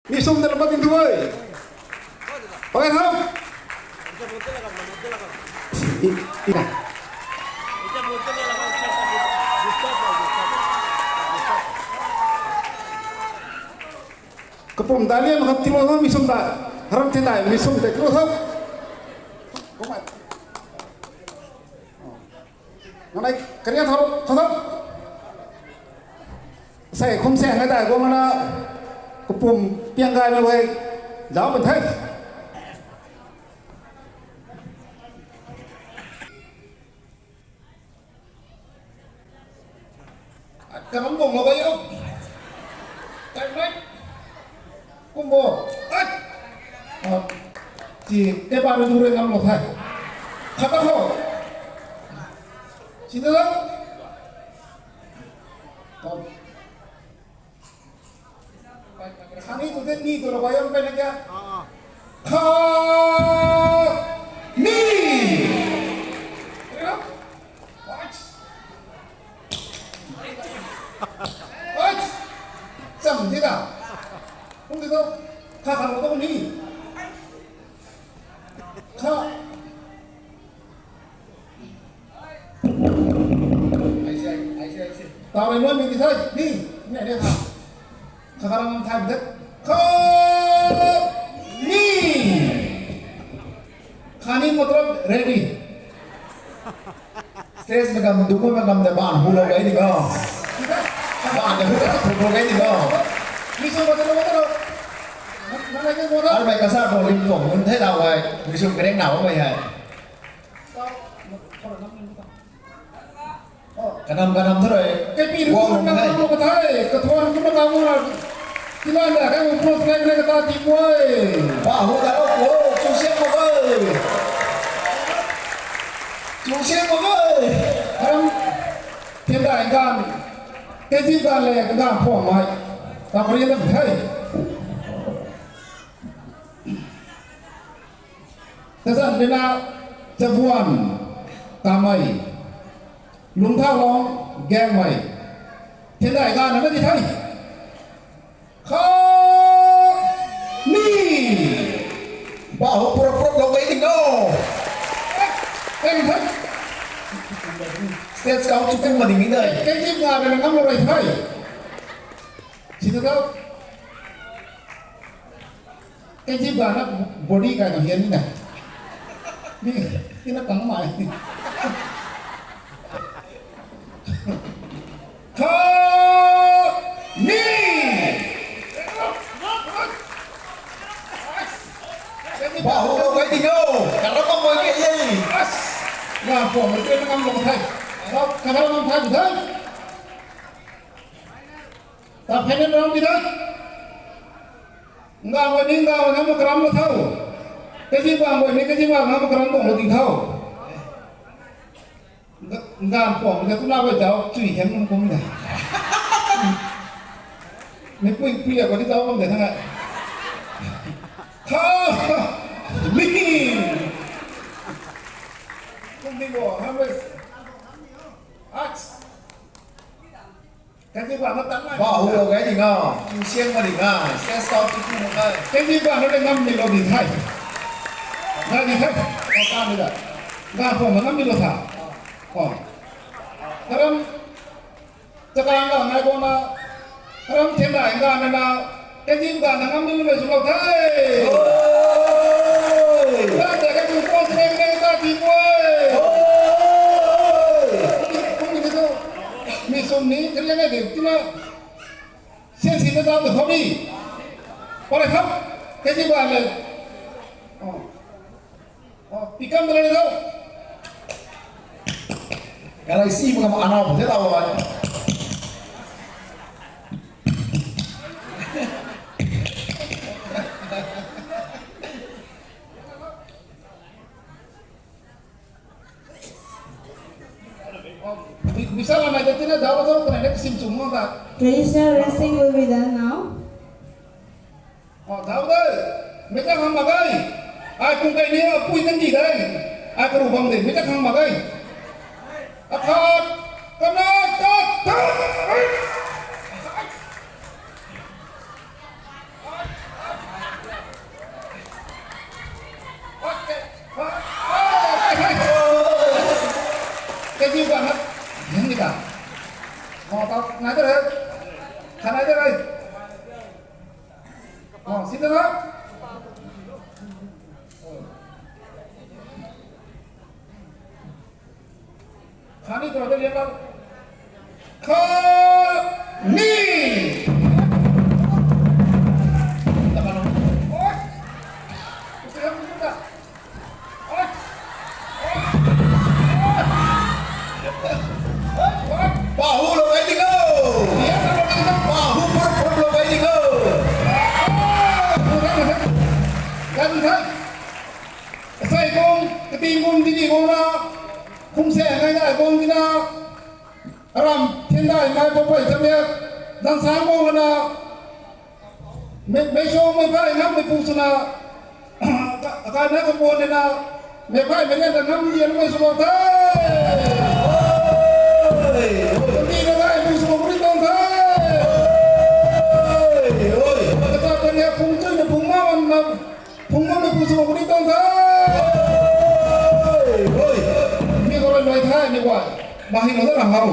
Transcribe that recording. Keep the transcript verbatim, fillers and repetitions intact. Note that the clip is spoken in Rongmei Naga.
Mi sum ta lam pat ding thu e. Pakai thau. I, i. Kapum ta liam khat tiilou tho mi sum ta. Haram the nai mi sum ta tiilou tho. Kumai. Nang nai kariang thau, thau, thau. Sei khum seng ngai dai guang na kapum piang gaymei guay zauc bam the. Karam bung lou guay o. Time, right? Kumbo. Ai. Ah, ci, tei ba rui du rui ngam lou the. Khat ta khou. Sini la. Kom. Khatni tu tei ni tu lou guay o, mpeyna kya? Khatni. Oi! Cham di da. Kung di to. Kha kha lo to ni. Kha. Ai se, ai se, ai se. Tau rui nunc mi di sai. Ni. Ni, ni kha. Kha kha ram tham de. Kha. Ni. Khatni matlab ready. Stage na gam, dungc na gam de ban hu lou gay di go. Ban de hu lou gay di go. Mi sum ba ta lou, ta lou. Nang nai ke mo ta. Ar bai kasa ko lim ko mun the la wai. Mi sum kereng na wai hai. Kanam, kanam thu rui. Kei pi rui guang na nai. Nang lou ka thai, ka thuan kumna ka mo na. Tilan da kai mo pro strike na ka ta ti kuai. Ba hu da lo ko, chu siam mo kai. Chu siam mo kai. Karam, Thendai gan. Kei ti gan le gan phuam mai. Ta ko ri na thai. Tazan rina Chabuan Tamei, Lungthau Long Gangmei, Thendai gan na di thai. Kha ni. Ba ho pura pura lou gay di no. Teng thai. Stage kau chu kung ma ding ni dai. Kei ti gan na ngam lou rai thai. Sini tau. Kei ti ba na body kai na hian ni na. Ni, ni na kang mai. Kha ni. Ba hu lou gay di no. Karam bam moi ke ye. As. Nga phuam mai ke na ngam lou thai. Karam bam thai thai. Ta pheina ram di thai. Nga wai ni nga wai ngam karam lou thau. Kei ti ba wai ni kei ti ba ngam karam bam lou di thau. Nga, nga phuam ka tu na wai zauc chui hem kum kum de. Ni pui pui ya ko di zauc bam de thang ai. Kha ni. Kum ni mo ha wai. Ach. Kei ti ba na tan nai. Ba hu lou gay di nga. Chu siam ma di nga. Stage kau chu chu ma kai. Kei ti ba na le ngam ni lou di thai. Nga di thai. Kau ta ni da. Nga phuam na ngam ni lou tha. Oh. Karam. Chakang ga nai ko na. Karam Thendai ga na na. Kei ti ba na ngam ni lou mei sw lou thai. Oi. Ka ta ka chu ko se ne ta ti ko. Oi. Kum ni tu. Mi sum ni kariang e de tina. Sian si na zauc de khomi. Pare kham. Kei ti ba le. Oh. Oh, pikam da le zauc. Kalai si ma kam ana bu de la wai. Misala nai jati na zauc zauc, kanei na kasim chum mo ta. Traditional wrestling will be done now. Oh, zauc de. Mei ta khang mak ge. Ai kung kai ni apui kan di de. Ai karu bam de. Mei ta khang mak ge. Akhat. Kana ta ta. Ai diu ganv na, heng ni ta. Mou ta nai ta re. Kha nai ta re. Mou si ta na. Kha ni tu ta liang la. Kha ni. Oi. Pahu lou kai ding o. Pahu pur pur lou kai ding o. Kan the. Sai kung, kati kung, didi kung na, kum se ngai ngai kung dina, aram, thin dai mai, pop pai, cham ya, dan sang kung na, mei, mei song, mei pai, ngam, mei pu suna, ka, ka na ka pon na, mei pai, mei lian, ngam lian, mei suna, thai. Oi, oi. Kati na ngai, pu suna, kuri tong, thai. Oi, oi. Ka ta, ka na, pung chui na, pung ma, wan na, Phung bam na pu sw bam kuni tang the. Oi, oi. Mi khou rui nai the, mi guay. Mahi na na hau.